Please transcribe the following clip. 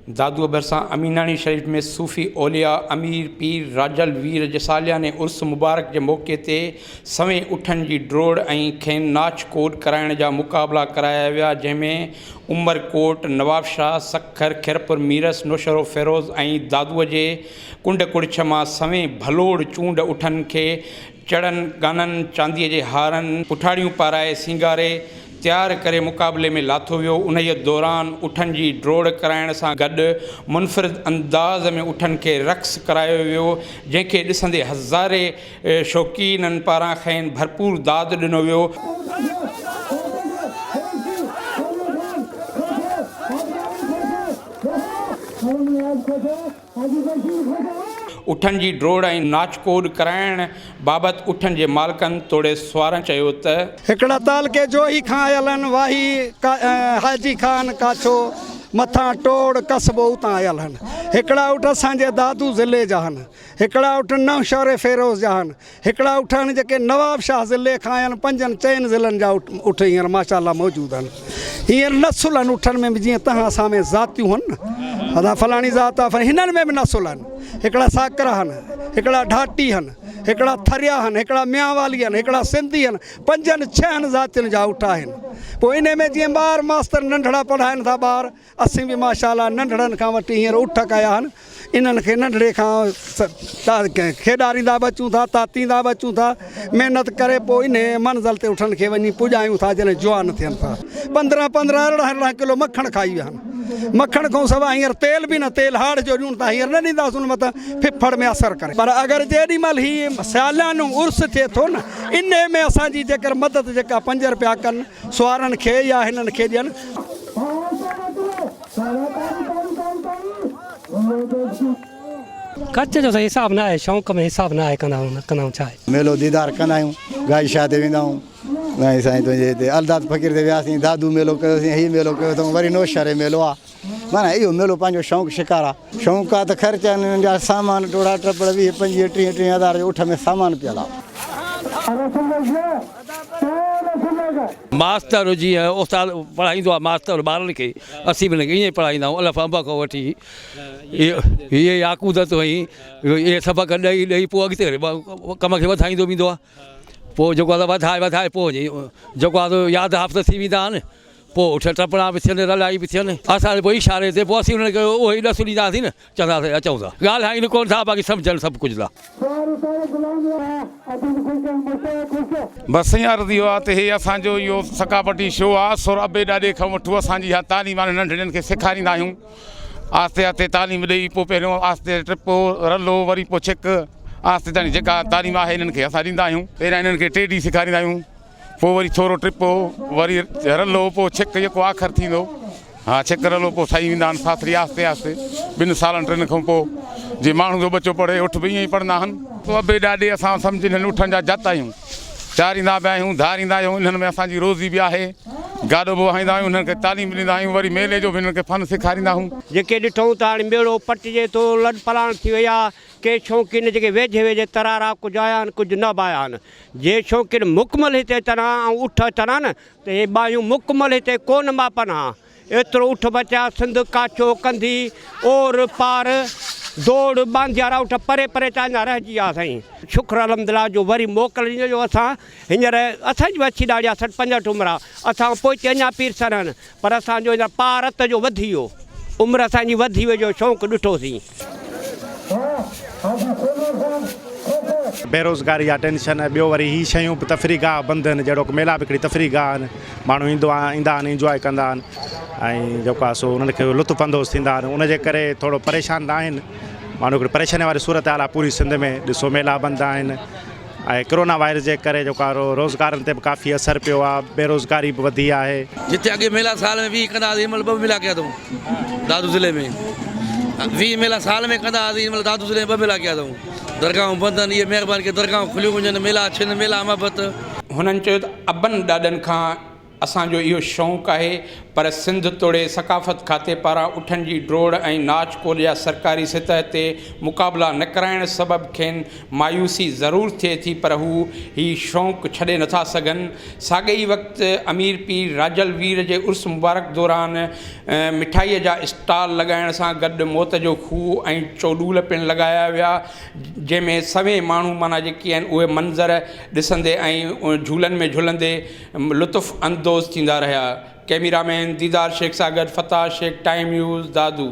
دادوء ڀرسان اميناڻي شريف ۾ صوفي اولياء امير پير راجل وير جي سالياني عرس مبارڪ جي موقعي تي سوين اٺن جي ڊوڙ ۽ کين ناچ ڪوڏ ڪرائڻ جا مقابلا ڪرايا ويا جنهن ۾ عمرڪوٽ، نوابشاهه، سکر، خيرپور ميرس، نوشهروفيروز ۽ دادوء جي ڪنڊ ڪڙڇ مان سوين ڀلوڙ چونڊ اٺن کي چڙن، ڳانن، چانديء جي هارن، پٺاڙيون پارائي سينگاري تيار ڪري مقابلي ۾ لاٿو ويو. انهيء دوران اٺن جي ڊوڙ ڪرائڻ سان گڏ منفرد انداز ۾ اٺن کي رقص ڪرايو ويو، جنهن کي ڏسندي هزارين شوقينن پاران کين ڀرپور داد ڏنو ويو. اٺن جي ڊوڙ ۽ ناچ ڪوڏ ڪرائڻ بابت اٺن جي مالڪن توڙي سوارن چيو ته. هڪڙا تعلقي جوهي کان آيل آهن، واهي حاجي خان ڪاڇو مٿان ٽوڙ قصبو اتان آيل آهن. هڪڙا اٺ اسان جي دادو ضلعي جا آهن. هڪڙا اٺ نوشهري فيروز جا آهن. هڪڙا اٺ آهن جيڪي نواب شاهه ضلعي کان آيا آهن پنجن چئن ضلعن جا اٺ هينئر ماشاء الله موجود آهن هينئر نسل آهن اٺن ۾ به جيئن تهان اسان ۾ ذاتيون هن نه ادا فلاڻي ذات آهي هنن ۾ به نسل آهن هڪڙا ساڪرا آهن هڪڙا ڍاٽي آهن هڪڙا ٿريا آهن هڪڙا ميانوالي آهن هڪڙا سنڌي آهن پنجن ڇهن ذاتين جا اٺ آهن پوء انهي ۾ جيئن ٻار ماستر ننڍڙا پڙهائن ٿا ٻار اسين به ماشاء الله ننڍڙن کان وٺي هينئر اٺ ڪيا آهن انهن کي ننڍڙي کان کيڏاريندا به اچون ٿا تاتيندا به اچون ٿا محنت ڪري پوء انهي منزل تي اٺن کي وڃي پڄايون ٿا جڏهن جوان ٿين ٿا پندرهن پندرهن ارڙهن ارڙهن ڪلو مکڻ کائي ويا آهن مکڻ کان سواء هينئر تيل به نه تيل هاڙ جو ڏيون ٿا هينئر نه ڏينداسون متان ڦڦڙ ۾ اثر ڪري پر اگر جيڏي مهل هي ساليانو عرس ٿئي ٿو نه انهي ۾ اسان جي جيڪر مدد جيڪا پنج رپيا ڪن سوارن کي يا هنن کي ڏين. خرچ جو سائين حساب نه آهي شوق ۾ حساب نه آهي ڪندا آهيون نه ڪندا آهيون ڇا آهي. ميلو ديدار ڪندا آهيون گائي شاهه تي ويندا آهيون ۽ سائين تنهنجي هتي الداد فقير تي وياسين دادو ميلو ڪيوسين هي ميلو ڪيو اٿئون وري نوشهري ميلو آ معنيٰ اهو ميلو پنهنجو شوق شڪار آ شوق آ ته خرچ آهن انهن جا سامان ٽوڙا ٽپڙ 20 25 30 30 هزار جو اٺ ۾ سامان پيل آ. ماستر جيئن استاد پڙهائيندو آهي ماستر ٻارن کي اسين به انهن کي ائين ئي پڙهائيندا آهيون الف انب کان وٺي هي ياقوت تائين اهي سبق ڏئي ڏئي پوء اڳتي وري ڪم کي وڌائيندو ويندو آهي پوء جيڪو آهي وڌائي وڌائي پوء وڃي جيڪو آهي سو ياد حافظ ٿي ويندا آهن پوء اٺ ٽپڙا به ٿين رلائي به ٿين اسان جي پوء اشاري تي پوء اسين انهن کي اهو ئي ڏس ڏينداسين نه چونداسين اچون ٿا ڳالهائين ڪونه ٿا باقي سمجهن سڀ ڪجهه ٿا. بس سائين عرض اهو آ ته هي اسان جو اهو ثقافتي شو آ سر ابي ڏاڏي کان وٺو اسان جي اها تعليم آ ننڍڙين کي سيکاريندا آهيون آهستي آهستي تعليم ڏئي پوء پهريون آهستي ٽپو رلو وري پوء ڇڪ آهستي تاڻي جيڪا تعليم آهي انهن کي اسان ڏيندا آهيون پهريان انهن کي ٽيڊي سيکاريندا آهيون پوء وري ٿورو ٽپو، وري رلو، پوء ڇڪ جيڪو آخر ٿيندو. ها ڇڪ رلو پوء ٺهي ويندا آهن ساٿري آهستي آهستي ٻن سالن ٽن کان پوء جي ماڻهو جو ٻچو پڙهي اٺ به ائين ئي پڙهندا آهن. پوء ابي ڏاڏي اسان سمجهه انهن اٺن جا جت آهيون. چاريندا به آهيون، ڌاريندا آهيون، انهن ۾ اسان جي روزي به آهي. گاڏو به وهائيندا آهيون، انهن کي تعليم به ڏيندا آهيون، وري ميلي جو به انهن کي فن سيکاريندا آهيون. جيڪي ڏٺئون ته هاڻي ميڙو پٽجي ٿو، لڏ پلاڻ ٿي وئي آهي. ڪي شوقين جيڪي ويجهي ويجهي ترارا ڪجهه آيا آهن، ڪجهه نه به آيا آهن. جي شوقين مڪمل هتي اچن ها ۽ اٺ اچن ها نه ته هي ٻاهيون مڪمل هتي ڪونه ماپن ها. ايترو اٺ بچيا، سنڌ، ڪاڇو، ڪنڌي، اور، پار، دوڙ، ٻانڌيارا اٺ پري پري تائين اڃا رهجي ويا سائين. شڪر الحمدلله جو وري موڪل ڏني جو اسان هينئر اسان جي به اڇي ڏاڙهي آ 60 65 عمر آ اسان کان پوئتي اڃا پيرسن آهن پر اسان جو هينئر پار رت جو وڌي ويو عمر اسان جي وڌي وئي جو شوق ڏٺوسين. بيروزگاري جا ٽينشن ٻيو وري هي شيون به تفريح گاهه بند آهن جهڙوڪ ميلا به هڪڙي تفريح گاهه آهن ماڻهو ايندو ايندا آهن انجواء ڪندا آهن ۽ جيڪو آهي سو انهن کي لطف اندوز ٿيندا آهن ان جي ڪري ٿورو پريشان ته آهن ماڻهو هڪڙي پريشاني واري صورت حال آهي پوري سنڌ ۾ ڏسو ميلا بند آهن ۽ ڪرونا وائرس جي ڪري جيڪو آهي روزگارن تي به ڪافي اثر پيو آهي بيروزگاري به وڌي آهي. جتي اڳي ميلا سال ۾ 20 ڪندا هئاسين هن مهل ٻه ميلا ڪيا اٿئون دادو ضلعي ۾ 20 ميلا سال ۾ ڪندا هئاسين هن مهل دادو ضلعي ۾ ٻه ميلا ڪيا اٿئون درگاهون بند آهن اهي مهرباني ڪري درگاهون کليون وڃن ميلا ڇن ميلا محبت. هنن چيو ته ابن ڏاڏن کان. اسان جو اهو شوق آهي پر سنڌ توڙي ثقافت کاتي پاران اٺن جي ڊوڙ ۽ ناچ ڪوڏ جا سرڪاري سطح تي مقابلا نه ڪرائڻ سبب کين مايوسي ضرور ٿئي ٿي پر هو هي شوق ڇڏي نٿا سگهن. ساڳئي ئي وقت امير پير راجل وير جي عرس مبارڪ دوران مٺائي جا اسٽال لڳائڻ سان گڏ موت جو کوهه ۽ چوڏول پڻ لڳايا ويا جنهن ۾ سوين ماڻهو معنيٰ جيڪي آهن اهي منظر ڏسندي ۽ جهولن ۾ جهلندي لطف اندوز ٿيندا رهيا. ڪئميرا مين ديدار شيخ سان گڏ فتاح شيخ ٽائيم نيوز دادو.